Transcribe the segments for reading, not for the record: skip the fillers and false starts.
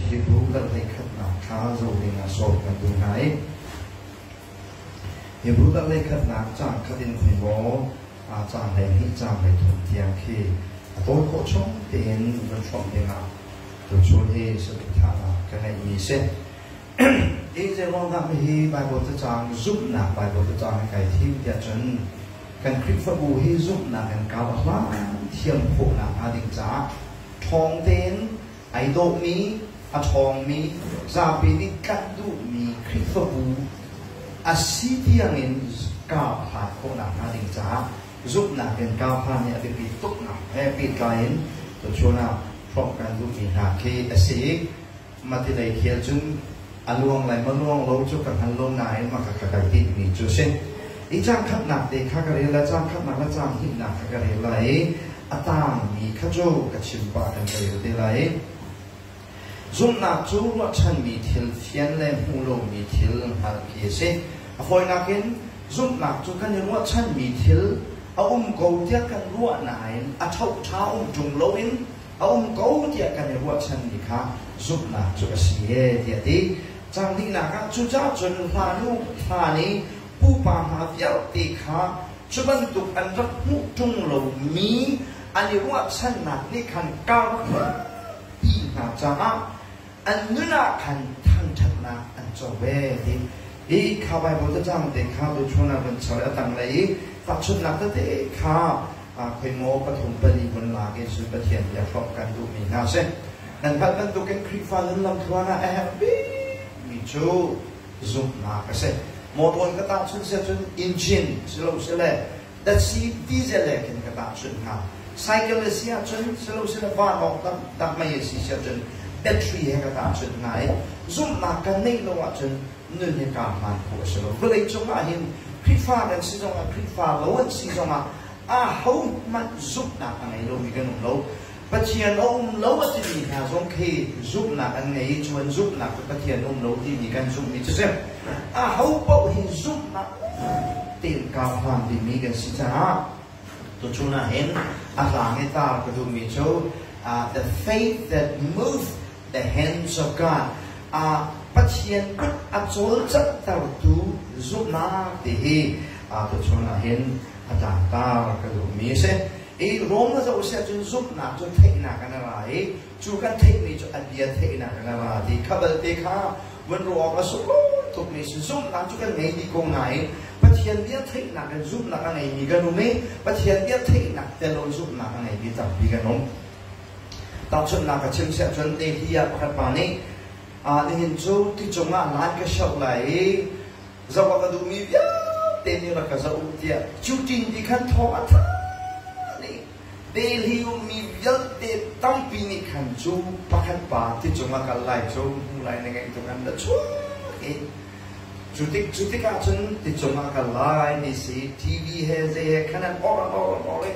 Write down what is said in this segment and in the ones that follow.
Hebrew dal hleikhatnak kha zoh dingah sawm kan duh hna i Hebrew dal hleikhatnak caang khat in khui maw caang 12 caang 13 tiang khi a tawi khawh chung tein van hrawmh dingah tuchun hi saduhthahnak ka ngeihmi si. Hi zeiruang dah hi Baibal cacang zumhnak Baibal cacang hi kai thim tiah cun kan Khrihfabu hi zumhnak in kau a hlan thiam khawhnak hnga ding caah ṭhawng tein ai dawhmi, a ṭhawngmi, zapi nih tlanh duhmi Khrihfabu a si tiangin kau a hlan khawhnak hnga ding caah zumhnak in kau hlan hi a biapi tuknak he pehtlai in tuchun ah hrawmh kan duhmi hna khi a si. Mati lei khel cun a luang lai maw luang lo cu ka hngal lo nain mah ka kai tinhmi cu a si. I caang khatnak te kha ka rel lai, caang khatnak le caang hnihnak kha ka rel lai i a taangmi kha cu ka chim pah kan ka rel te lai. Zumhnak cu ruahchanmi thil fian le hmuh lomi thil hngalh khi a si. A fawinak in zumhnak cu kan i ruahchanmi thil a um ko tiah kan ruah nain a ṭhoṭha um ṭung loin a um ko tiah kan i ruahchanmi kha zumhnak cu a si e tiah a ti. Cang dihnak ah cucaah cun hlan u hlan i pupa hna vialte kha cu bantuk an rak hmuh ṭung lomi an i ruahchannak nih khan kar pi hna caah an nun ah khan thangṭhatnak an co ve ti. Hi kha Baibal cacang te kha tuchun ah van char a tanglei i tahchunhnak tete kha Khuimaw pathum pali hun lak in sun Pathian bia hrawmh kan duhmi hna si. Nan hngalh bantukin Khrihfa nun lamthluan ah a herh bikmi cu zumhnak a si. Motor in ka tahchunh si ahcun engine silosile datsi diesel he khin ka tahchunh hnga. Cycle a si ahcun silosile vanlawng dam mei a si si ahcun battery he ka tahchunh hnga i zumhnak kan neih lo ahcun nun hi kaa hmaan khawh a si lo. Vawlei cung ah hin Khrihfa kan si zongah Khrihfa lo an si zongah ahohmanh zumhnak a ngei lomi kan um lo. Pathian a um lo a timi hna zong khi zumhnak an ngei i cu an zumhnak cu Pathian um lo timi kan zumhmi cu si. Aho paoh hi zumhnak tein kaa hmaan dingmi kan si caah tuchun ah hin a hlang i tar ka duhmi cu the faith that moved the hands of God Pathian kut a cawlcanghtertu zumhnak ti hi tuchun ah hin a tlangtar ka duhmi a si. I Rom na zoh si ahcun zumhnak cu theihnak in a ra i cu kan theihmi cu a bia theihnak in a ra ti kha balte kha vun ruah awk a sunglawi tukmi si. Zumhnak cu kan ngei dih ko nain Pathian bia theihnak in zumhnak a ngeimi kan um i Pathian bia theihnak tel lo zumhnak a ngeimi tampi kan um. Tahchunhnak ka chim siah cun Delhi ah pakhat pa nih nihin cu ti cungah lan ka shoh lai i zoh a ka duhmi vialte nih rak ka zoh u tiah cu ṭin ti khan thawng a than i Delhi ummi vialte tampi nih khan cu pakhat pa ti cungah kal lai cu hmu lai na ngeih tuk an ra chuak i cu tik cu tikah cun ti cungah kal lai ni si TV he zei he khan an or an or an or i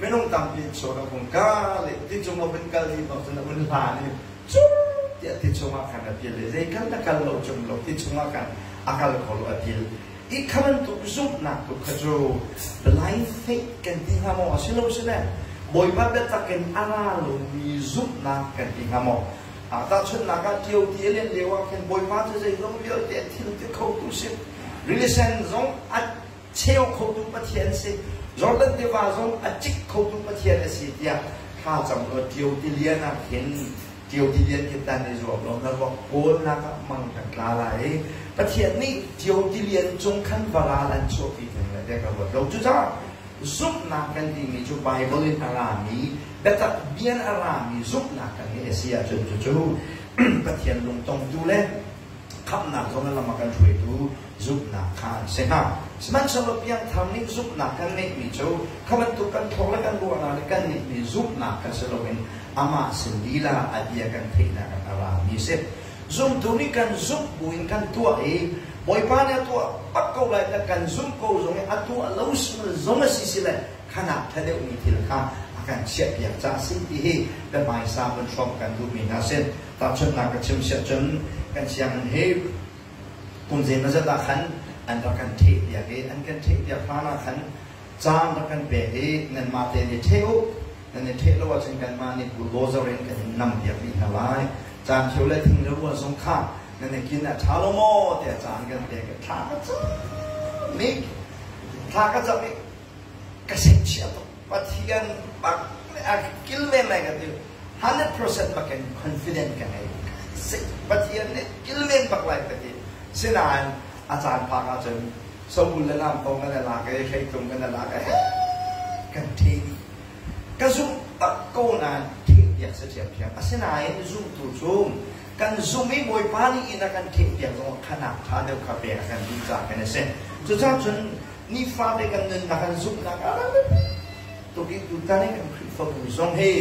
Minung tampi chuak a hung kal i ti cung a vun kal i bak cun a vun hlan i cur tiah ti chungah khan a pil i zei kal na kal lo cung lo ti chungah khan a kal kho lo a pil i kha bantuk zumhnak tu kha cu blind faith kan ti hnga maw a si lo si le Bawipa biatak in a ra lomi zumhnak kan ti hnga maw? Tahchunhnak ah ṭio ti a lian lio ah khin Bawipa cu zeizong vialte thil ti khotu si rili sen zong a cheu khotu Pathian si Jordan tiva zong a cik khotu Pathian a si tiah thla cam law ṭio tilian ah khin ṭio tilian khi tan i zuam law na ruak kawlnak ah mang kan tla lai i Pathian nih ṭio tilian cung khan varal an chuahpi theng le tiah ka ruat lo. Cucaah zumhnak kan timi cu Bible in a rami biatak bian a rami zumhnak kan ngeih a si ahcun cucu Pathian lungtongtu le khamhnak zong lam a kan hruaitu zumhnak kha an si hnga. Sihmanhsehlaw piangthar nih zumhnak kan ngeihmi cu kha bantuk kan thawk le kan ruahnak le kan ngeihmi zumhnak kha si loin amah sin lila a bia kan theihnak in a rami a si. Zumtu nih kan zumh buin kan tuah i Bawipa nih a tuah bak ko lai tiah kan zumh ko zong i a tuah lo sual zong a si si le khanak ṭha deuhmi thil kha a kan chiahpiak caah a si ti hi biahmaisa vun hrawmh kan duhmi hna a si. Tahchunhnak ka chim siah cun kan sianginn hi kum zeimawzat ah khan an rak kan ṭhehpiak i an kan ṭhehpiak hlan ah khan caan rak kan pek i nanmah te nih ṭheh u, nan i ṭheh lo ahcun kanmah nih bulldozer in kan in nampiak dih hna lai. Caan kheu le thing le rua zong kha nan i kin a ṭha lo maw tiah caan kan pek i thla ka cam i thla ka cam i ka sehchia tuk. Pathian bak le a kilven lai ka ti. 100% bak in confident ka ngei. Pathian nih kilven bak lai ka ti. Sinain a caan phak ahcun sobul le lamtong kan i lak i hreitlung kan i lak i kan ṭhe dih. Ka zumh bak ko nain ṭhehpiak si ṭhiamṭhiam. Asinain zumtu cu kan zum i Bawipa nih inn a kan ṭhehpiak zongah khanak ṭha deuh kha pek a kan duh caah kan i si. Cucaah cun nifate kan nunnak kan zumhnak a rak biapi tuk i tutan i kan Khrihfabu zong hi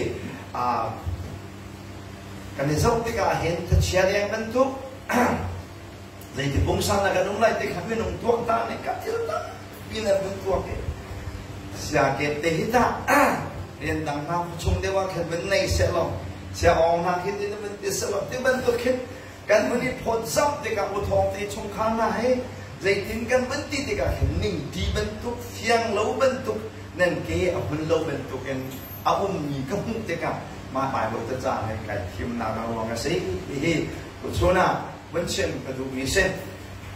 kan i zoh tikah hin thachia deng bantuk zeiti pungsan na kan um lai ti kha minung tuaktan nih ka thil tampi na vun tuak i siakep te hi tah rian dang hna chung deuh ah khan vun nei seh law sia awng hna khin tin vun ti seh law ti bantuk khin kan vun i phawt zamh tikah uthawng te chungkhar hna he zeitin kan vun ti tikah khin ning ti bantuk fiang lo bantuk nan ke a hun lo bantuk in a ummi ka hmuh tikah mah Bible te ca he kai thimnak a ruang a si hihi tuchun ah vun chim ka duhmi si.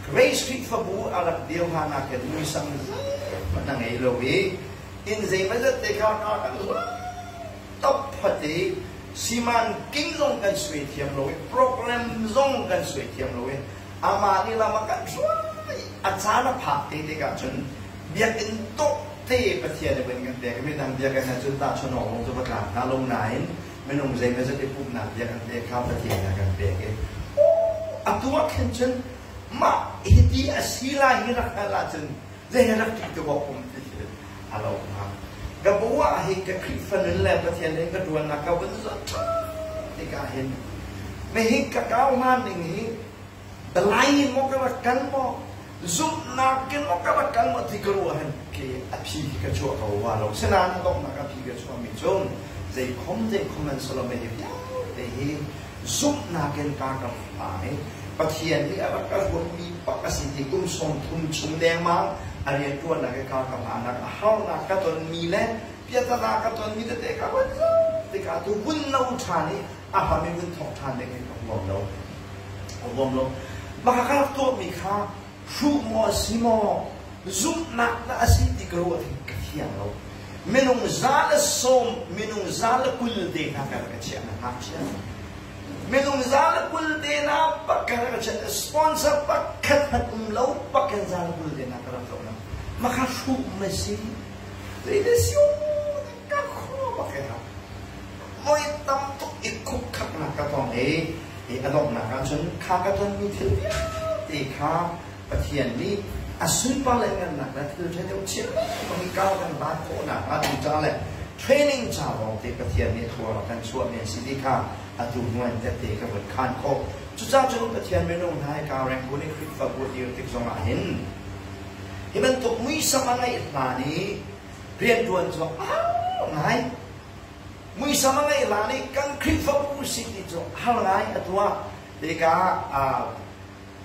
Grace Khrihfabu a rak dir hlan ah khin muisam zeihmanh a ngei lo i inn zeimawzat te kha ka kan top phat i siman king zong kan suai thiam lo i program zong kan suai thiam lo i amah nih lam a kan hruai a caan a phak te tikah cun biakinn dawh te Pathian nih van kan pek i midang biakinn ah cun tahchuan awk lawng cu va tlak hna lo nain minung zeimawzat i pumhnak biakinn te kha Pathian a kan pek i atu ah khin cun mah hiti a si lai hi rak hngalh ahcun zei rak ṭih tuk awk um ti khi a lo hnga. Ka bu ah hin ka Khrihfa nun le Pathian in ka ṭuannak ka vun zoh ṭhan tikah hin nihin ka kau hna ning hi Lai in maw ka rak kal maw zumhnak in maw ka rak kal maw ti ka ruah hin ke a phi khi ka chuah ko wa lo. Sinain a donghnak a phi ka chuahmi cu zeikhom zeikhom an si lo hi vialte hi zumhnak in ka ka hlang i Pathian nih a rak ka ruatmi bak a si ti kum 30 chung dengmang a rianṭuannak i ka ka hlahnak a harnak ka tonmi le piatana ka tonmi tete ka van zoh tikah tu hun lo ṭhan i a hram in vun thawk ṭhan ding in ka huam lo. Ka huam lo. Mah ka rak tuahmi kha hruh maw a si maw zumhnak dah a si ti ka ruah thing ka fiang lo. Minung 110, minung 120 te hna ka rak ka chiah na ngakchia. Minung 120 te na pak ka rak ka chiah sponsor pakhat hmanh um lo pak in 120 te na ka rak zoh na. Mah kha hruh ma si? Zei si ka khuah bak e Voi tam tuk i khukkhaknak ka tong i i a donghnak ahcun kha ka tonmi thil vialte kha Pathian nih a sunpar le ngannak le thil ṭha deuh chin lengmang i kar kan hlan khawhnak hnga ding ca le training ca lawng te Pathian nih thlua rak kan chuahmi an si ti kha atu hnuan tette ka vun khan khawh. Cucaah cun Pathian minung hna hi kaa rengbu nih Khrihfabu a dir tik zongah hin hi bantuk muisam a ngeih hlan i rianṭuan cu a har ngai. Muisam a ngeih hlan i kan Khrihfabu si ti cu har ngai a tuah. Tikah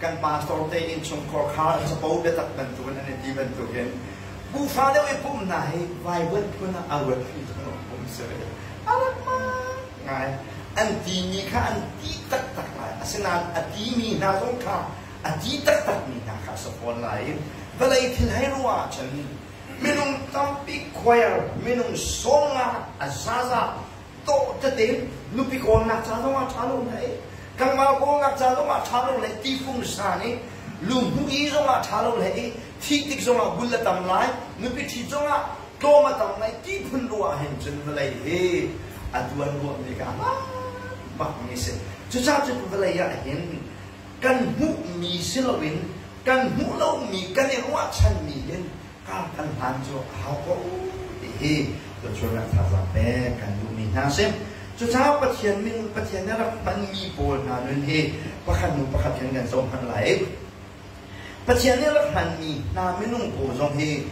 kan pastor te innchungkhar kha capo biatak bantukin an i ti bantukin bufa deuh i pumh hna hi vaivuan phun ah a ruat thli pum si ve. A rak ngai. An timi kha an ti taktak lai. Asinain a timi hna zong kha a ti taktakmi hna kha a si fawn lai i vawlei thil hei ruah ahcun minung tampi choir minung 50 a zaza dawh tete nupi kawlnak ca zongah ṭha lo na ei tlangval kawlnak ca zongah ṭha lo le tifung san i lunghmuh i zongah ṭha lo le i thih tik zongah bul a tam lai nupi ṭhi zongah tlawm a tam lai ti phun ruah hin cun vawlei hi a tuan ruahmi ka bak mi si. Cucaah cun vawlei ah hin kan hmuhmi si loin kan hmuh lomi kan i ruahchanmi hin kar kan hlan cu a hau ko ti hi tuchun ah thazaang pek kan duhmi hna si. Cucaah Pathian min Pathian nih rak hmanmi pawl hna nun hi pakhat hnu pakhat hin kan zoh hmanh lai. Pathian nih rak hmanmi hna minung pawl zong hi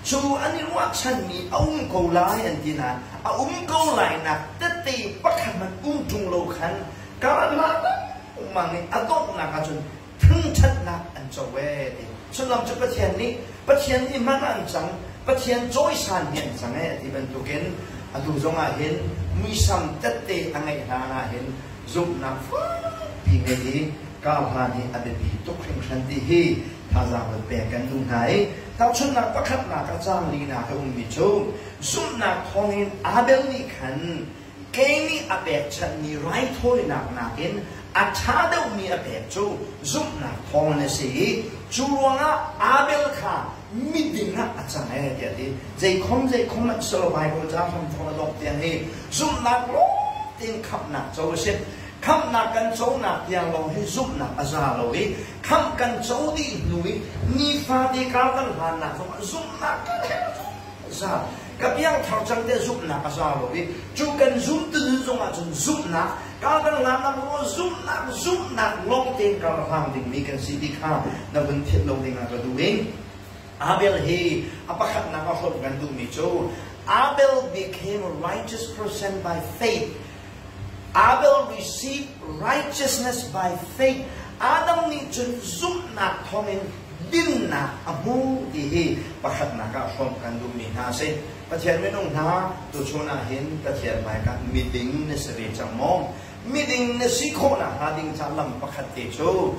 cu an i ruahchanmi a um ko lai an ti nain a um ko lai nak tette pakhat hmanh um ṭung lo khan kar an hlan lengmang i a donghnak ahcun thangṭhatnak an co ee ti. Sullam cu Pathian nih Pathian nih hman an cang, Pathian cawisan hi an cang ee ti bantukin Atu zong ah hin muisam tette a ngeih hlan ah hin zumhnak fakpi ngei i karhlan hi a biapi tuk hringhran ti hi thazaang van pek kan duh hna i tahchunhnak pakhatnak ah caang linak a ummi cu zumhnak thawngin Abel nih khan Cain nih a pekchanhmi raithawinak nakin a ṭha deuhmi a pek cu zumhnak thawngin a si i cu ruangah Abel kha miding ah a cang ee tiah a ti. Zeikhom zeikhom an si lo Baibal ca hramthawk a dongh tiang hi zumhnak lawng tein khamhnak co a si. Khamhnak kan conak tiang lawng hi zumhnak a za lo i khamh kan co dih hnu i nifate kar kan hlannak zongah zumhnak kan herh zungzal. Ka piangthar cang tiah zumhnak a za lo i cu kan zumtu nun zongah cun zumhnak kar kan hlannak zongah zumhnak zumhnak lawng tein kar a hlang dingmi kan si ti kha na vun philh lo dingah ka duh i Abel hi a pakhatnak a hrawmh kan duhmi cu Abel became a righteous person by faith. Abel received righteousness by faith. Adam nih cun zumhnak thawngin dinnak a hmu ti hi pakhatnak ah hrawmh kan duhmi hna a si. Pathian minung hna, tuchun ah hin Pathian hmaikah miding na si ve cang maw? Miding na si khawh nakhnga ding ca lam pakhat te cu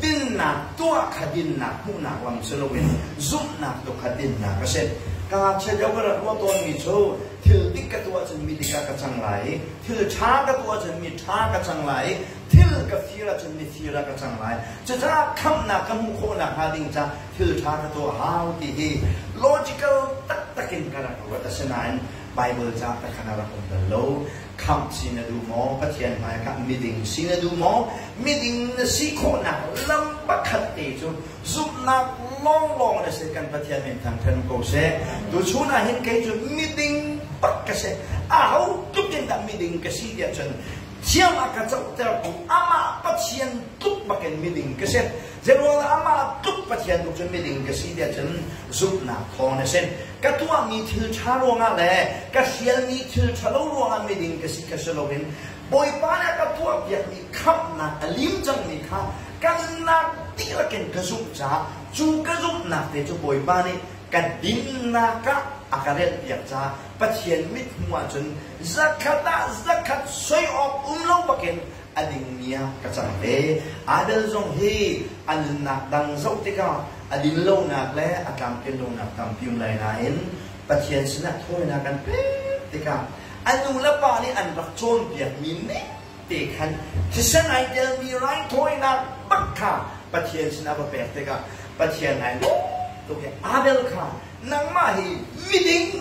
dinnak tuah kha dinnak hmuhnak lam si loin zumhnak tu kha dinnak a si. Ka ngakchia lio ka rak ruah tawnmi cu thil dik ka tuah cun mi dik ah ka cang lai i thil ṭha ka tuah cun mi ṭha ka cang lai i thil ka fir ahcun mi fir ah ka cang lai. Cucaah khamhnak ka hmuh khawh nakhnga ding ca thil ṭha ka tuah hau ti hi logical taktak in ka rak ruat. Asinain Baibal ca takhan a rak um bal lo. Khamh si na duh maw? Pathian hmaikah miding si na duh maw? Miding na si khawhnak lam pakhat te cu zumhnak lawnglawng na si. Kan Pathian min thangṭhat ko seh. Tuchun ah hin kei cu miding bak ka si. Aho tluk in dah miding ka si tiah cun thiam a ka cohtertu amah Pathian tluk bakin miding ka si. Zeiruangah amah tluk Pathian tluk cun miding ka si tiah cun zumhnak thawng na si. Ka tuahmi thil ṭha ruangah le ka hrialmi thil ṭhalo ruangah miding ka si kha si loin Bawipa nih a ka tuahpiakmi khamhnak a lim cangmi kha ka nunnak dihlak in ka zumh caah cu ka zumhnak te cu Bawipa nih ka dinnak ah a ka relhpiak caah Pathian mithmuh ahcun zakhat ah zakhat soi awk um lo bakin a dingmi ah ka cang ve. Abel zong hi a nunnak dang zoh tikah a dinlonak le a tlamtlinlonak tampi um lai nain Pathian sinah thawinak an pek tikah a nu le pa nih an rak cawnpiakmi ning te khan thisen ai telmi raithawinak bak kha Pathian sinah va pek tikah Pathian ai lawm tuk i Abel kha nangmah hi miding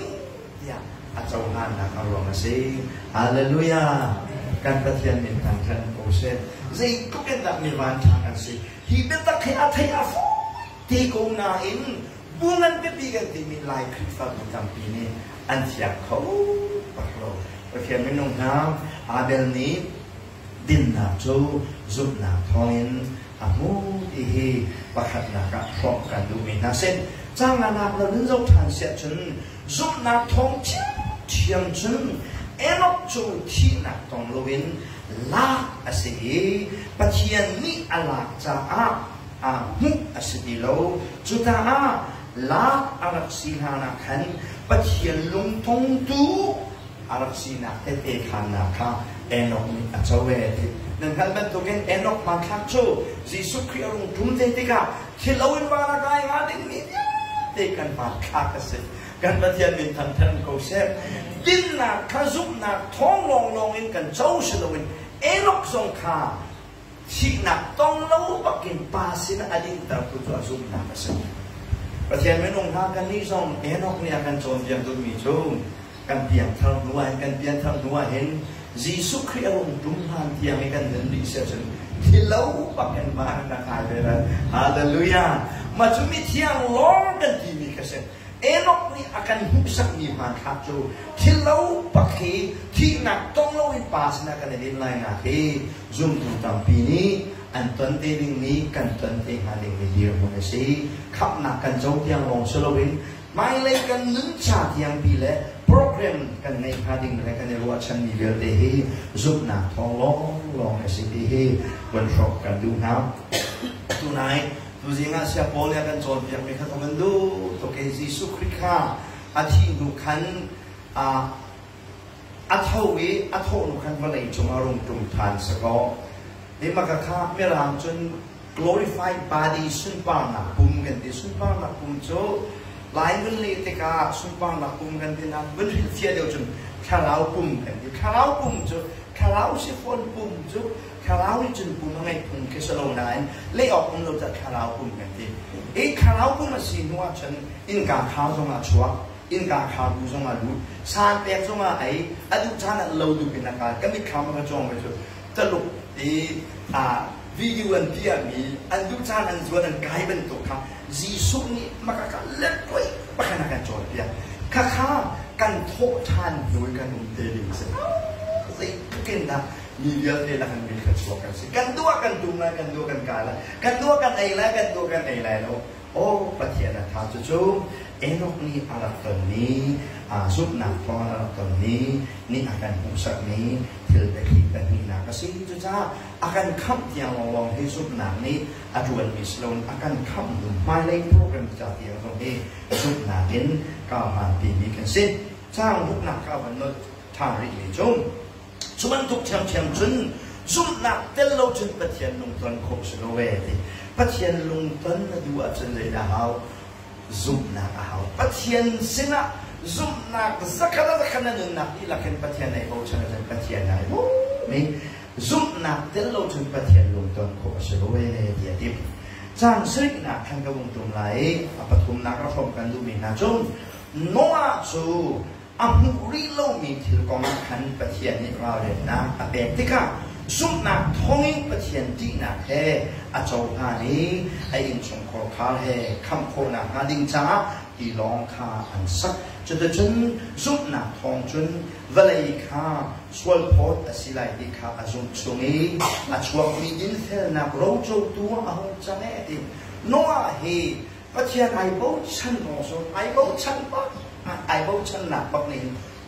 tiah a cohlannak a ruang a si. Hallelujah! Kan Pathian min thangṭhat ko seh. Zeitluk in dah mi vanṭha kan si. Hi biatak hi a theih a fawi te ko nain bu ngan pipi kan timi Lai Khrihfabu tampi nih an thiang kho bak lo. Pathian minung hna Abel nih dinnak cu zumhnak thawngin a hmu ti hi pakhatnak ah hrawmh kan duhmi hna sin. Canganak lo in zoh ṭhan siah cun Zumhnak thawng ṭhiamṭhiam cun Enoch cu thihnak tong loin lak a si i Pathian nih a lak caah hmuh a si ti lo. Cucaah lak a rak si hlanah khan Pathian lungtongtu a rak sinak tehte khaannak kha Enoch nih a co ee ti. Nan hngalh bantukin Enoch hmanthlak cu Jesuh Khrih a rung ṭum te tikah thil lo in van a kai hnga dingmi vialte kan hmanthlak a si. Kan Pathian min thangṭhat ko seh. Dinnak kha zumhnak thawng lawnglawng in kan co si loin Enoch zong kha thihnak tong lo bakin pa sinah a dintertu cu a zumhnak a si. Pathian minung hna kannih zong Enoch nih a kan cawnpiak duhmi cu kan piangthar hnu ah hin kan pianthar hnu ah hin Jesuh Khrih a rung ṭum hlan tiang i kan nun rih si ahcun thilo bak in van kan kai ve lai. Hallelujah! Mah cu mithiang lawng kan timi kha si. Enoch nih a kan hmuhsakmi hmanthlak cu thilo bak hi thihnak tong loin pa sinah kan i din lainak hi zumtu tampi nih an ton te dingmi kan ton te hnga dingmi dirhmun a si. Khamhnak kan co tiang lawng si loin Hmailei kan nun ca tiangpi le program kan ngeih hnga ding le kan i ruahchanmi vialte hi zumhnak thawng lawnglawng a si ti hi von hrawk kan duh hna. Tunai tuzing ah Saya Paul nih a kan cawnpiakmi kha ka van duh tuk i Jesuh Khrih kha a thih hnu khan. A tho i a thawh hnu khan vawlei cungah rung ṭum ṭhan si kaw, hi maka kha Mirang cun glorified body sunparnak pum kan ti. Sunparnak pum cu Lai vun leh tikah sunparnak pum kan ti nain vun hrilhfiah deuh cun thlarau pum kan ti. Thlarau pum cu thlarau si fawn pum cu thlarau nih cun pum a ngeih phung khi si lo nain leh awk um lo caah thlarau pum kan ti. Hi thlarau pum a si hnu ahcun innka khar zongah chuak, innka khar bu zongah lut, san pek zongah ei, a duh caan ah lo dup in a kal. Ka mitthlam a ka cawng mi cu Taluk i video an piahmi an duh caan an zuan an kai bantuk kha Jesuh nih maka ka let pakhan a kan cawnpiak. Khakha kan thawh ṭhan hnu i kan um te ding si. Zeitluk in dah mi vialte lakin mi thluachuak kan si. Kan duh ah kan tum lai, kan duh ah kan kai lai, kan duh ah kan ei lai, kan duh ah kan ei lai lo. Aw Pathian a tha cucu Enoch nih a rak tonmi, zumhnak thawng a rak tonmi nih a kan hmuhsakmi thil biathli pahnihnak a si. Cucaah a kan khamh tiang lawnglawng hi zumhnak nih a ṭuanmi si loin a kan khamh hnu hmailei program ca tiang zong hi zumhnak in kaa hmaanpimi kan si. Caang ruknak ka van nolh ṭhan rihmi cu cu bantuk ṭhiamṭhiam cun zumhnak tel lo cun Pathian lungton khawh si lo ee ti. Pathian lungton na duh ahcun zeidah hau? Zumhnak a hau. Pathian sinah zumhnak zakhat a zakhat na nunnak dihlak in Pathian na i bochan ahcun Pathian na i bawm i zumhnak tel lo cun Pathian lungton khawh a si lo ee ti a ti. Caan sarihnak khan ka vung tum lai i a pathumnak a hrawm kan duhmi hna cu Noah cu a hmuh rih lomi thil kong ah khan Pathian nih ralrinnak a pek tikah zumhnak thawngin Pathian ṭihnak he a cohlan i a innchungkhar khar he khamh khawhnak hnga ding caah tilawng kha an sak. Cuticun zumhnak thawng cun vawlei kha sualphawt a si lai ti kha a zumh chung i a chuakmi dinfelnak rocotu ah a hung cang ee ti. Noah hi Pathian ai bochan kong so ai bochan bak ai bochannak bak nih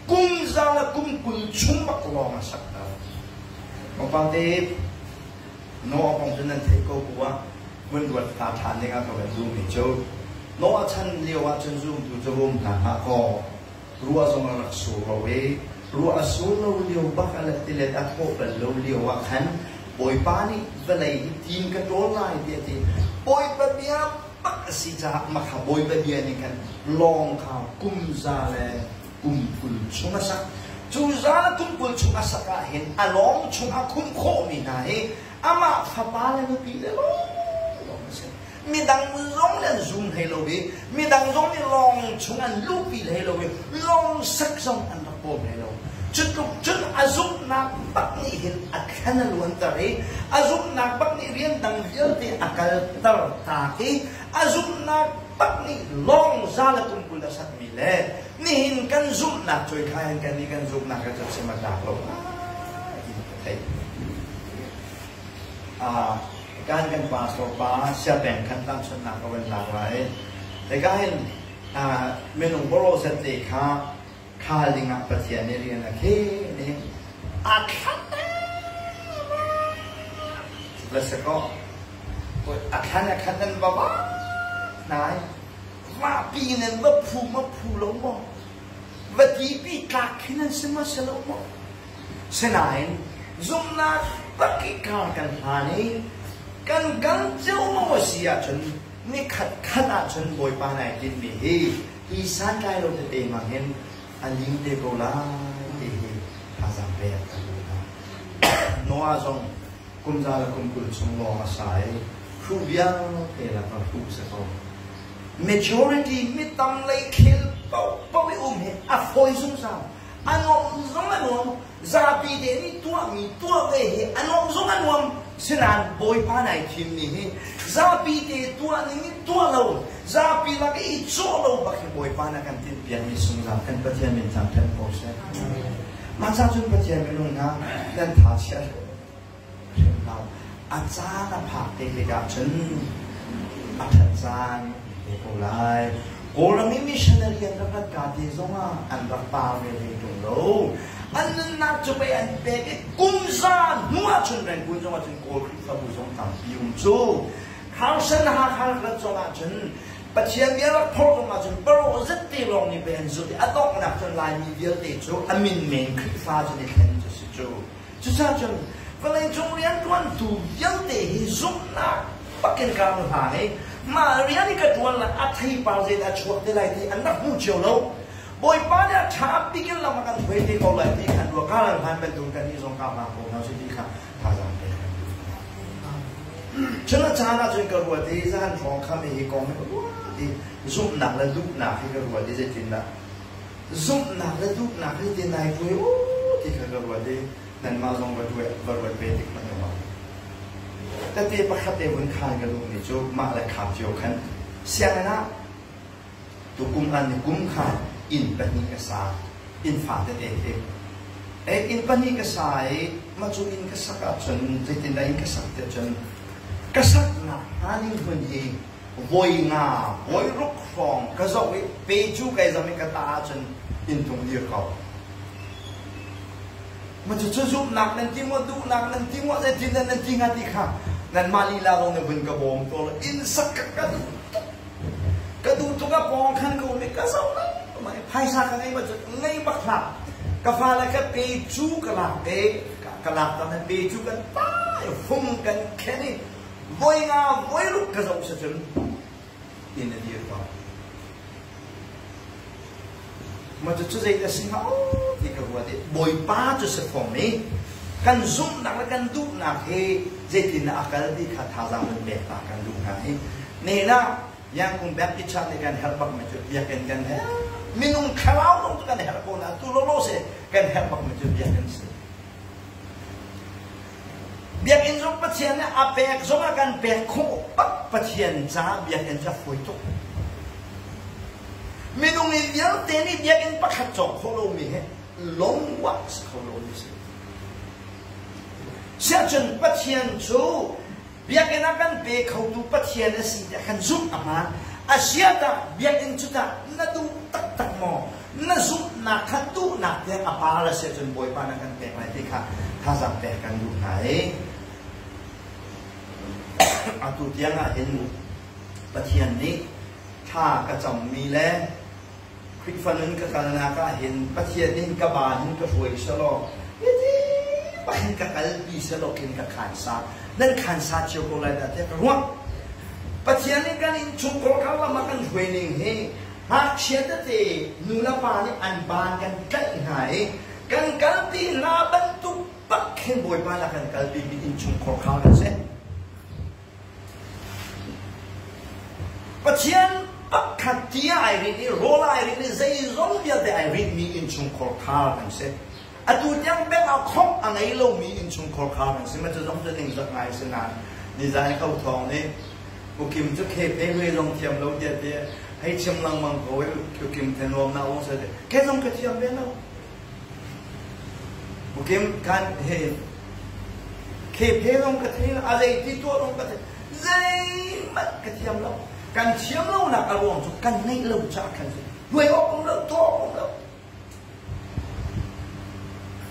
kum za le kum 20 chung bak lawng a sak ter. Mapate Noah kong cu nan theih ko bu ah vun ruat ta ṭhan ding ah ka van duhmi cu Noah chan lio ah cun zumtu cu rum hna hlah kaw ruah zong a rak sur lo i ruah a sur lo lio bak a let tilet a thawh bal lo lio ah khan Bawipa nih vawlei hi tin ka ṭawl lai tiah a ti. Bawipa bia bak a si caah makha Bawipa bia nih khan lawng kha kum za le kum 20 chung a sak. Cu za le kum 20 chung a sak ah hin a lawng chung a khumh khawhmi hna hi amah fapa le nupi le lawng a si. Midang zong nih an zum hlei lo i midang zong nih lawng chung an luhpi hlei lo i lawng sak zong an rak bawm hlei lo. Cutluk cun a zumhnak bak nih hin a thlen a luanter i a zumhnak bak nih rian dang vialte a kalter taak i a zumhnak bak nih lawng za le kum 20 a sakmi le nihin kan zumhnak cuai kha hin kan nih kan zumhnak ka cu chim a tlak lo in ka theih. Kan kan pastor pa siapeng khan tangchunnak ka van lak lai. Hika hin minung boro zet te kha khal dingah Pathian nih rian a khen i a thlan la se ko a thlan a khan nan va va nai va pi nan va phu ma phu lo maw va ti pi tlak khi nan si ma si lo maw Sinain zumhnak tak i kar kan hlan i kan kal cio a si ahcun nikhat khat ahcun Bawipa nai tinhmi hi hi santlai lo tete hmang hin a lim te ko lai ti hi thazaang pek kan duh hna. Noah zong kum za le kum 20 chung lawng a sa i hruh vialte lakah hruh si ko. Majority mi tam lei khel paohpaoh i um hi a fawi zungzal. A nuam zong a nuam. Zapi te nih tuahmi tuah ve hi a nuam zong a nuam. Sinain Bawipa nai thimmi hi zapi te tuah ning in tuah lo, zapi lak i cawh lo bak hi Bawipa na kan tinhpiakmi sungzal kan Pathian min thangṭhat ko seh. Mah ca cun Pathian minung hna nan tha chia hrim hlah. A caan a phak te tikah cun a ṭhat caan te ko lai. Kawlram i missionary an rak rat ka te zongah an rak par ve hlei ṭung lo. An nunnak cu pei an pek i kum za hnu ah cun Rangoon zongah cun Kawl Khrihfabu zong tampi um cu. Carson Hakha rak rat zongah cun Pathian bia rak phorh zong ahcun paruk zet te lawng nih pei an zulh i a donghnak cun Laimi vialte cu a min men Khrihfa cun i thlen cu si cu. Cucaah cun vawleicung rianṭuantu vialte hi zumhnak bakin kar hna i mah rian i ka ṭuan lai a theipar zeidah a chuak te lai ti an rak hmu cio lo. Bawipa nih a ṭha bik in lam a kan hruai te ko lai ti kha an ruah. Kar an hlan bantuk kannih zong kar hlang ko hna usih ti kha thazaang pek kan duh hna. Cun a caan ahcun ka ruat i zahan hrawng kha mi hi kong hi ka ruat i zumhnak le duhnak hi ka ruat i zeitindah zumhnak le duhnak hi ti nai tuai u ti kha ka ruat i nanmah zong va ruat va ruat ve tik hmanh u. Tete pakhat te vun khaan ka duhmi cu mah le kham cio khan sianginn ah Tukum ah nikum kha inn pahnih ka sa, inn fa tete khi. Inn pahnih ka sa i mah cu inn ka sak ahcun zeitindah inn ka sak tiah cun ka saknak hnga ding hmun hi voi nga, voi ruk hrawng ka zoh i pe cu kai zam i ka ta ahcun inn tung dir ko. Mah cucu zumhnak nan ti maw, duhnak nan ti maw, zeitindah nan ti hnga ti kha nanmah lila zong nih vun ka bawm tawl. Inn sak ka ka duh tuk. Ka duh tuk a pawng khan ka um i ka zoh lengmang i phaisa ka ngei bak ngei bak hlah. Ka fale ka pe cu ka lak te ka lak ta nan pe cu kan ta i fung kan khen i voi nga voi ruk ka zoh si cun inn a dir ko. Ma cu cu zei a si hnga ti ka ruat i Bawipa cu si fom i kan zumhnak le kan duhnak hi zeitindah a kal ti kha thazaang kan pek ta kan duh hna i nehlah Yangkung Baptist Church nih kan herh bakmi cu biakinn kan herh minung thlarau zong cu kan herh ko na tu lawlaw si kan herh bakmi cu biakinn si Biakinn zong Pathian nih a pek zong a kan pek khawh bak Pathian caah biakinn cu a fawi tuk. Minung i vialte nih biakinn pakhat cawk khawh lomi hi longwah si kho lomi si. Siahcun Pathian cu Biakinn ah kan pe khotu Pathian a si tiah kan zumh a hmaan. A sia tah biakinn cu tah na duh taktak maw? Na zumhnak kha duhnak tiang a par a si ahcun Bawipa na kan pek lai ti kha thazaang pek kan duh hna i atu tiang ah hin Pathian nih thla ka cammi le Khrihfa nun ka kalnak ah hin Pathian nih ka baan in ka hruai selaw hiti bak hin ka kalpi selaw khin ka khansa nan khansa cio ko lai dah tiah ka ruah. Pathian nih kan innchungkhar kar lam ah kan hruai ning hi ngakchia tete nu le pa nih an baan kan tlaih hna i kan kalpi hna bantuk bak khin Bawipa na kan kalpi mi innchungkhar kha kan si. Pathian pakhat ti ai rinh i rawl ai rinh i zeizong vialte ai rinhmi innchungkhar khar kan si. Atu tiang peng ah khawmh a ngei lomi innchungkhar khar kan si. Ma cu zong cu ningzak ngai si nain nizan i ko thawng nih Ukim cu khe phe hui zong thiam lo tiah ti hei chim lengmang ko i Ukim the nuam na ung se ke zong ka thiam ve lo. Ukim kan he Khephe zong ka thei lo, a zeiti tuah zong ka thei. Zeihmanh ka thiam lo. Kan thiam lonak a ruang cu kan ngeih lo caah khan si. Hnuai awk um lo, tuah awk um lo.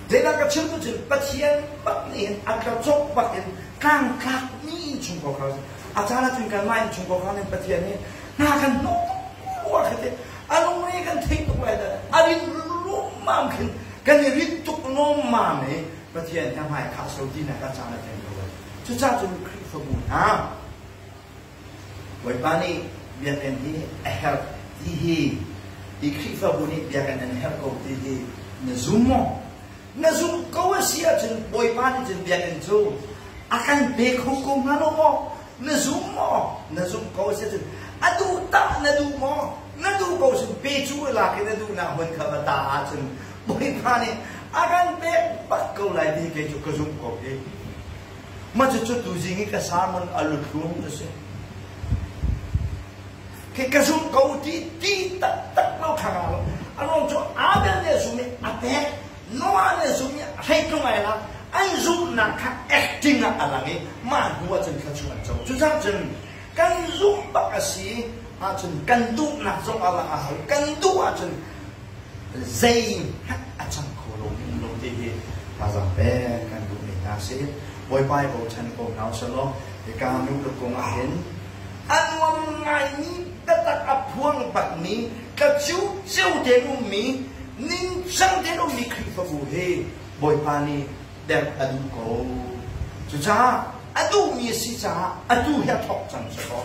Zeidah ka chim tu cun Pathian bak nih hin a ka cawk bak in tlangtlak mi innchungkhar kha a caan ahcun kanmah innchungkhar kha nih Pathian nih hna kan hnawh tuk rua kha ti a lungre kan theih tuk lai dah a rin lawmmam khin kan i rit tuk lawmmam i Pathian he hmai khah so tinak a caan a tling ko lai. Cucaah cun Khrihfabu hna Bawipa nih biakinn hi a herh ti hi hi Khrihfabu nih biakinn an herh ko ti hi na zum maw? Na zumh ko a si ahcun Bawipa nih cun biakinn cu a kan pe kho ko hnga lo maw? Na zum maw? Na zumh ko a si ahcun a duh tah na duh maw? Na duh ko cun pe cu lak i na duhnak hmun kha va ta ahcun Bawipa nih a kan pek bak ko lai ti kei cu ka zumh ko hi. Mah cucu tuzing i ka sermon a luthlum cu si. Khi ka zumh ko ti ti taktak lo kha nga lo. A ruang cu Abel nih a zum i a pek, Noah nih a zum i a hleitlung ai la, an zumhnak kha acting ah a lang i mah hnu ah cun thluachuah an co. Cucaah cun kan zumh bak a si ahcun kan duhnak zong a lang a hau. Kan duh ahcun zeihmanh a cang kho lomi um lo ti hi thazaang pek kan duhmi hna si. Bawipa i bochan ko hna usih law hika nu le kung ah hin an nuam ngaimi biatak a phuang bakmi tlaciu ceu tein ummi ningcang tein ummi Khrihfabu hi Bawipa nih derh a duh ko. Cucaah a duhmi a si caah atu hi a thawk cang si kaw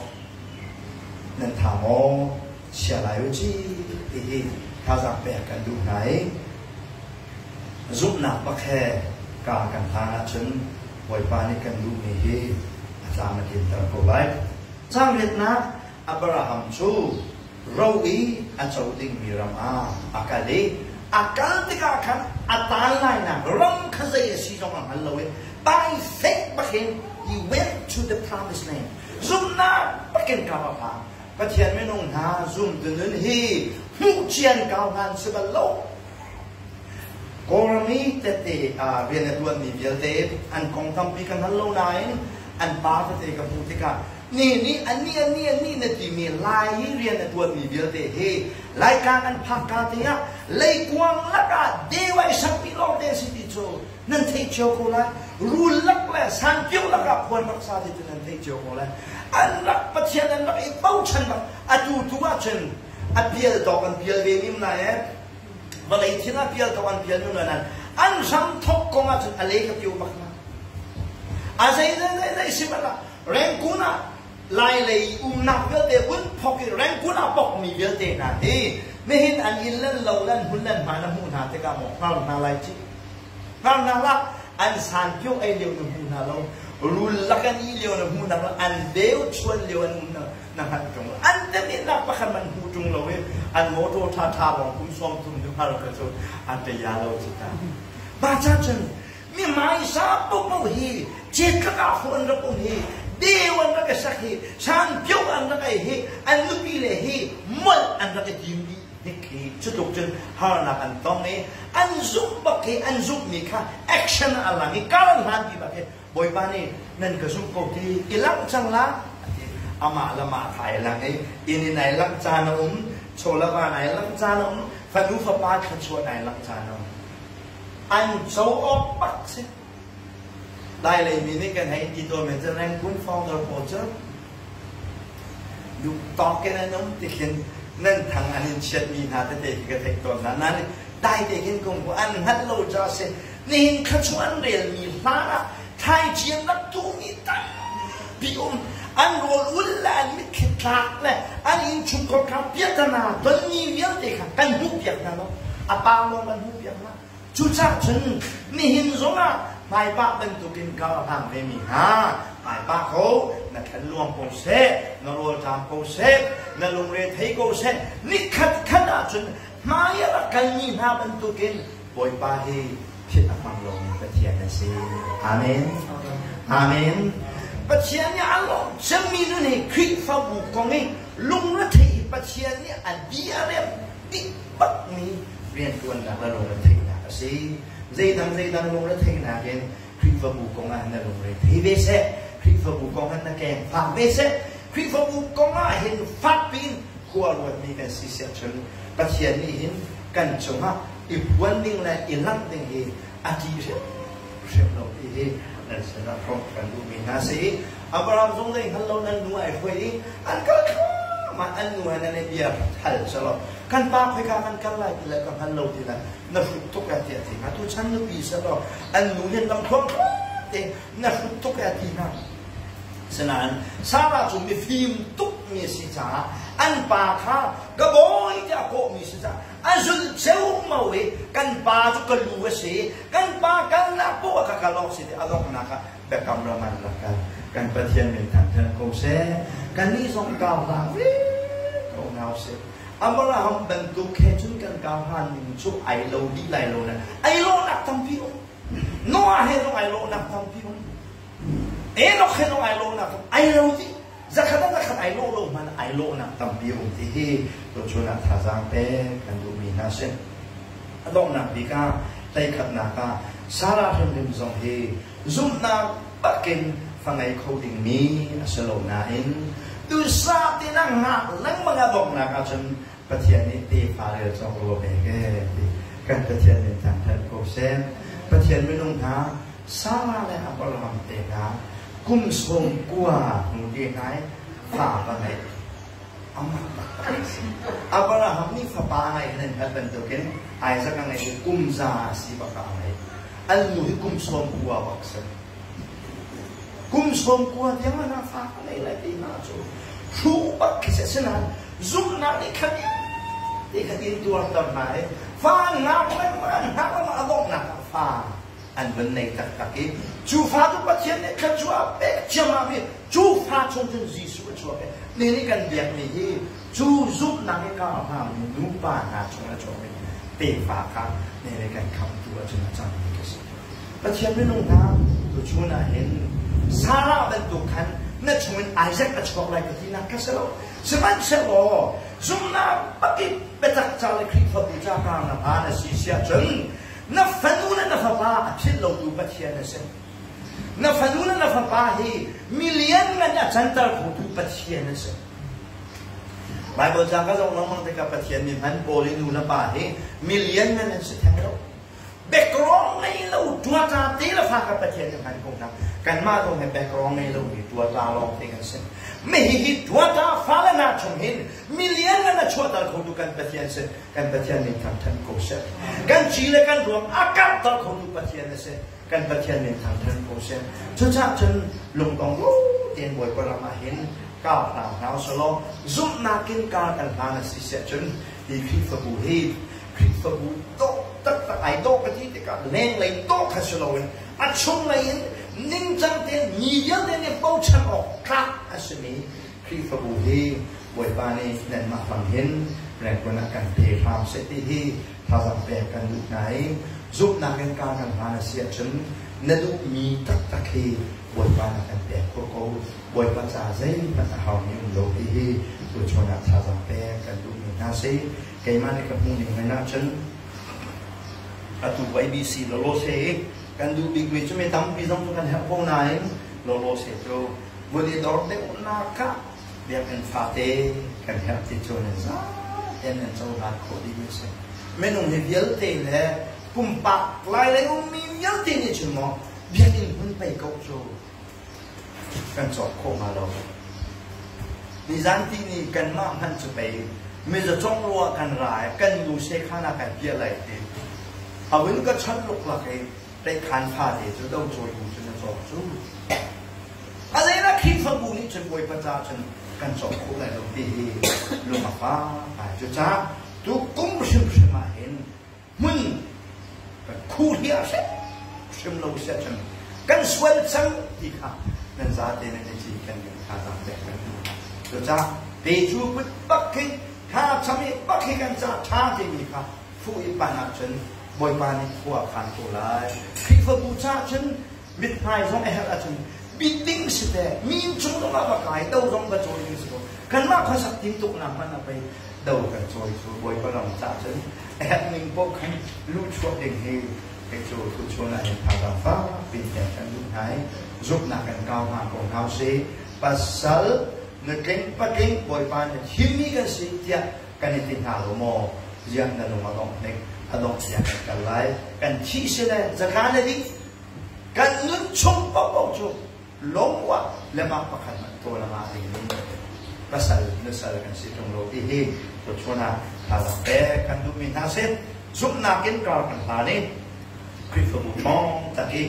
nan tha maw chia lai u ci ti hi thazaang pek kan duh hna i zumhnak bak he ka kan hlan ahcun Bawipa nih kan duhmi hi a tlam a tlinter ko lai. Caang riatnak Abraham cu ro i a co dingmi ram ah a kal i a kal tikah khan a taan lainak ram kha zei a si zong a hngal lo i by faith bakin he went to the promised land. Zumhnak bakin ka va phan. Pathian minung hna zumtu nun hi hmuh cian kau hna an si bal lo. Kawlram i tette rian a ṭuanmi vialte an kong tampi ka hngal lo nain an pa tete ka hmuh tikah ni nih annih annih annih na timi Lai i rian a ṭuanmi vialte hi Laitlang an phakka te ah leikuang lakah deu ai sakmi lawngte a si ti cu nan theih cio ko lai. Rul lak le sanpio lakah khuan rak sa ti cu nan theih cio ko lai. An rak Pathian an rak i bochan bak atu tu ahcun a pial tawk an pial ve nim lai ee. Vawlei thil ah pial tawk an pial nim lai nain an hram thok kong ahcun a le ka pio bak hna. A zei zei zei zei si hmanh ah Rangoon ah Lailei umnak vialte vun phok i Rangoon ah bokmi vialte hna hi nihin an inn le lo le an hmun le an hma na hmuh hna tikah maw hngar hna lai ci. Hngar hna hlah an sanpio ei lio na hmu hna lo rul lak an ih lio na hmu hna lo an deu chuan lio an um na na hngalh ṭung lo an temhinnak pakhat man hmu ṭung lo i an motor ṭhaṭha lawng kum 30 nu hngal ka cu an te ya lo ci ta mah ca cun mi hmaisa popo hi cetlak ah fu an rak um hi deu an rak i sak hi sanpio an rak ei hi an nupi le hi molh an rak i tim dih hnik hi cutluk cun harnak an tong i an zumh bak hi an zumhmi kha action ah a lang i kar an hlan ti bak hi Bawipa nih nan ka zumh ko ti i langh cang la amah le mah kha ai lang i inn in ai langh caan a um chawlava ai langh caan a um fanu fapa thluachuah ai langh caan a um an co awk bak si Lai lei mi nih kan hei ti tawn men cu Rangoon founder pawl cu duh tawk in an um ti khin nan thang an in chiatmi hna tete khi ka theih tawn hna nain dai te khin kung an hngalh lo ca si nihin thluachuah an relmi hlan ah thlaici an rak tuhmi tampi um an rawl ul le an mitthli tlak le an innchungkhar kha piahtana tonmi vialte kha kan hmuhpiak hna lo a pa lawng kan hmuhpiak hna cucaah cun nihin zongah hmaipah bantukin kar a hlang vemi hna hmaipah ko na thlan luang ko seh na rawlṭam ko seh na lungre thei ko seh nikhat khat ahcun hmai a rak kalmi hna bantukin Bawipa hi philh a hmang lomi Pathian a si. Amen. Amen. Pathian nih a lawm cemmi nun hi Khrihfabu kong i lungretheih hi Pathian nih a di a rem dih bakmi rianṭuannak le lungretheihnak a si. Zeidang zeidang lungretheihnak in Khrihfabu kong ah na lungre thei ve seh. Khrihfabu kong ah na keng fak ve seh. Khrihfabu kong ah hin fak piin khua ruatmi kan si siah cun Pathian nih hin kan cungah i phuan ding le i langh ding hi a ṭih hrimhrim lo ti hi nan sinah hrawmh kan duhmi hna si i Abraham zong zei hngal lo nan nu ai hruai i an kal thluahmah an nu he nan i bia hal selaw kan pa khoika kan kal lai ti le ka hngal lo ti le na hrut tuk eh tiah ti hna tu chan nupi selaw an nu hin lam thluang te na hrut tuk eh ti hna Sinain Sarah cu mifim tukmi a si caah an pa kha ka bawi tiah kawhmi si caah a zulh ceumau i kan pa cu ka lu a si kan pa kalnak poah ka kal awk si ti a donghnak ah biakam ram an rak kal kan Pathian min thangṭhat ko seh kannih zong kau hlah ve ko hna usih Abraham bantuk he cun kan kau hlan ning cu ai lo dih lai lo na ai lawhnak tampi um Noah he zong ai lawhnak tampi um Enoch he zong ai lawhnak ai lo dih zakhat ah zakhat ai lawh lo hmanh ai lawhnak tampi a um ti hi tuchun ah thazaang pek kan duhmi hna si. A donghnak bik ah hleikhatnak ah Sarah hrimhrim zong hi zumhnak bakin fa ngei kho dingmi a si lo nain tusa te na ngah lengmang a donghnak ahcun Pathian nih tefa rel cawk rua pek ee ti kan Pathian min thangthat ko seh. Pathian minung hna Sarah le Abraham te hna kum 90 hnu te hna i Fa va ngeih. Amak taktak a si. Abraham nih fapa a ngeih nan hngalh bantukin Isaac a ngeih i kum za si bak ah a ngeih. An nu hi kum 90 bak si. Kum 90 tiang ah fa ka ngei lai ti hna cu hruh bak khi si. Asinain zumhnak nih khan ti kha in tuarter hna i fa ngak lengmang an hngak lengmang a donghnak ah fa an vun nei taktak i cu fa cu Pathian nih thluachuah a pek ciammam i cu fa chung cun Jesuh a chuak i nihin i kan biakmi hi cu zumhnak i kar hngami nupa hna chung a chuakmi tefa kha nihin i kan khamtu ahcun a cangmi ka si. Pathian minung hna tuchun ah hin Sarah bantuk khan na chungin Isaac a chuak lai ka tinak ka si lo. Sihmanhsehlaw zumhnak pakip biatak ca le Khrihfabu ca kar na hmaan a si siah cun na fanu le na fapa a philh lotu Pathian a si. Na fanu le na fapa hi milian ngan a canter khotu Pathian a si. Bible ca ka zoh lengmang tikah Pathian mi hman Paul i nu le pa hi milian ngan an si theng lo. Background ngei lo tuata te le fa ka Pathian nih hman ko hna. Kanmah zong hi background ngei lo mi tuata lawng te kan si. Mi hihi tuata fa le na chung hin million na chuahter khotu kan Pathian si. Kan Pathian min thangthat ko seh. Kan ci le kan ruang a karhter khotu Pathian a si. Kan Pathian min thangthat ko seh. Cucaah cun lungtong ru tein Bawipa ram ah hin kar hna hna usalaw zumhnak in kar kan hlan a si siah cun hi Khrihfabu hi Khrihfabu dawh taktak ai dawh ka ti tikah lenglei dawh kha si loin a chunglei in ningcang tein mi vialte nih bochan awk tlak a simi Khrihfabu hi Bawipa nih nanmah hmang hin rengkun ah kan pe hram seh ti hi thazaang pek kan duh hna i zumhnak in kar kan hlan a si ahcun na duhmi taktak hi Bawipa na kan pek khawh ko. Bawipa ca zeihmanh a haumi um lo ti hi tuchun ah thazaang pek kan duhmi hna si. Keimah nih ka hmuh ning men ahcun atu ABC lawlaw se i kan duh bikmi cu mi tampi zong cu kan herh ko nain lawlaw se cu vun i dor deuhnak ah biakinn fate kan herh ti cu nan zaten nan cohlan khawh dih mi a si. Minung hi vialte le pumpak lai lei ummi vialte nih cun maw biakinn hmun pei ko cu kan cawk khawh hnga lo. Nizan ti ni kanmah hmanh cu pei mizacong rua kan ra i kan nu sekhan ah kai piah lai ti. A vun ka chawnh luklak i tleihkhan fate cu do cawi bu cun a cawk cu. A zeidah Khrihfabu nih cun Bawipa ca cun kan cawk khawh lai lo ti hi lung a fak ngai. Cucaah tu kum hrimhrim ah hin hmun kan khuhliah hrimhrim lo siah cun kan sual cang ti kha nan zate nan i cinken ding thazaang pek kan duh. Cucaah pe cu put bak khi tha cham i bak hi kan ca ṭha timi kha fuh i pan ahcun Bawipa nih khua a khan ko lai. Khrihfabu caah cun mithmai zong a herh ahcun biting si te mi inn cung zong ah va kai do zong va cawi ding si ko. Kanmah khuasak tintuknak hmanh ah pei do kan cawi cu Bawipa ram caah cun a herh ning paoh khan luhchuah ding hi kei cu tuchun ah hin thazaang fak piin pek kan duh hna i zumhnak kan kau hna ko hna usih. Pasal nutling patling Bawipa nih thimmi kan si tiah kan i ti hna lo maw? Ziah na lung a dongh hnik a dongh tiang kan kal lai. Kan thih si le zatla le dih kan nun chung paohpaoh cu lawmh le mah pakhat hmanh tawl a ngah dingmi pasal nusal kan si ṭung lo ti hi tuchun ah thazaang pek kan duhmi hna si. Zumhnak in kar kan hlan i Khrihfabu ṭhawng tak i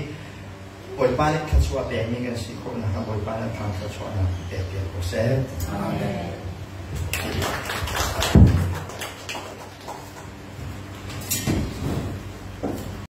Bawipa nih thluachuah pekmi kan si khawh nakhnga Bawipa nih thang thluachuahnak pek piak ko seh. Amen.